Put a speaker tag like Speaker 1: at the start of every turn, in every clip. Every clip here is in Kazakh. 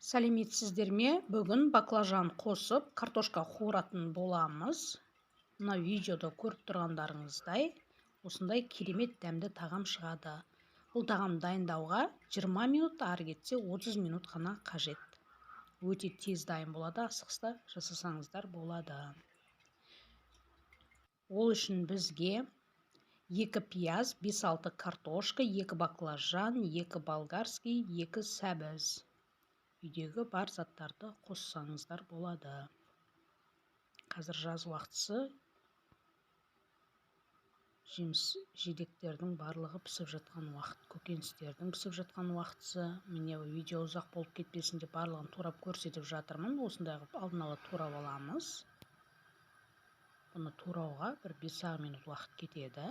Speaker 1: Сәлеметсіздер ме? Бүгін баклажан қосып картошка қуыратын боламыз. Мына видеода көріп тұрғандарыңыздай осындай керемет дәмді тағам шығады. Бұл тағам дайындауға 20 минут, ары кетсе 30 минут қана қажет. Өте тез дайын болады, асығыста жасасаңыздар болады. Ол үшін бізге 2 пияз, 5-6 картошка, 2 баклажан, 2 болгарский, 2 сәбіз. Үйдегі бар заттарды қоссаңыздар болады. Қазір жаз уақытысы, жеміс жидектердің барлығы пісіп жатқан уақыт, көкөністердің пісіп жатқан уақытысы. Міне, видео ұзақ болып кетпесін деп барлығын турап көрсетіп жатырмын. Осындай қылып алдын ала турап аламыз. Бұны турауға бір 5 минут уақыт кетеді.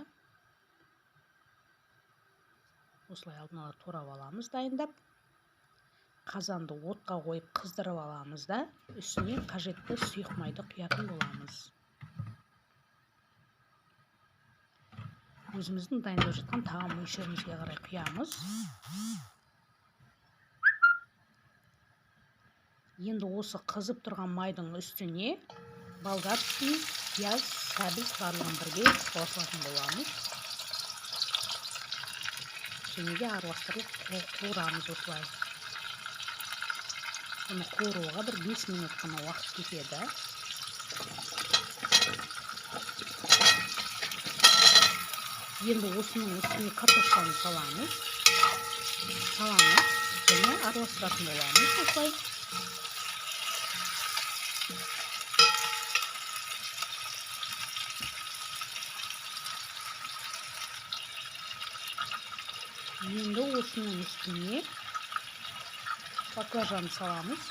Speaker 1: Осылай алдын ала турап аламыз, дайындап. Қазанды отқа қойып қыздырып аламыз да, үстіне қажетті сұйық майды құятын боламыз. Өзіміздің дайындап жатқан тағам мөлшерімізге қарай құямыз. Енді осы қызып тұрған майдың үстіне болгарский, пияз, сәбіз барлығын бірге қосылатын боламыз. Және де араластырып қуырамыз осылай. Бұны қуыруға бір 5 минут қана уақыт кетеді. Енді осының үстіне картошканы саламыз. Саламыз және араластыратын боламыз осылай. Енді осының үстіне баклажан саламыз.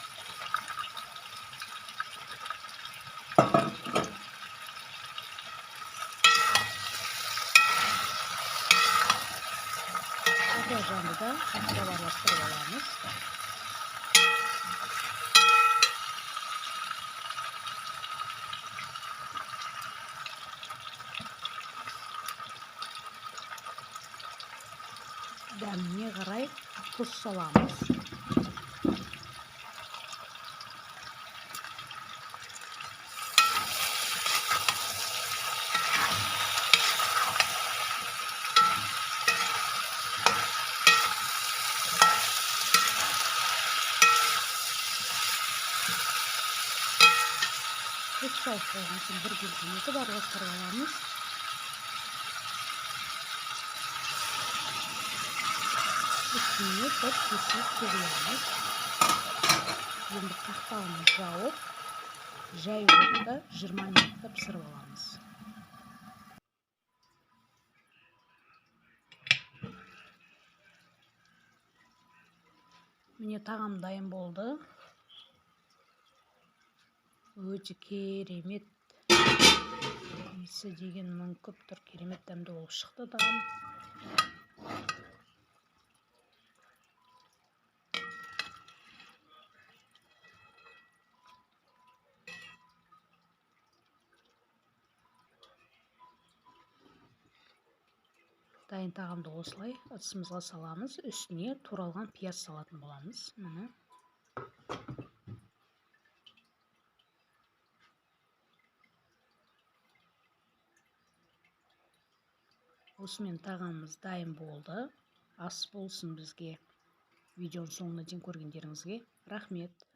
Speaker 1: Баклажанды да жақсылап араластырып аламыз. Дәміне қарай тұз саламыз. Тұз салып қойған соң бір етіп араластырып аламыз. Үстіне бір кесе су құямыз. Енді қақпағын жауып, жай отта 20 минутта пісіріп аламыз. Міне, тағам дайын болды. Өте керемет иісі деген мүңкіп тұр, керемет дәмді болып шықты тағам. Дайын тағамды осылай ыдысымызға саламыз. Үстіне туралған пияз салатын боламыз. Міне. Осымен тағамымыз дайын болды. Ас болсын бізге. Видеоның соңына дейін көргендеріңізге рахмет.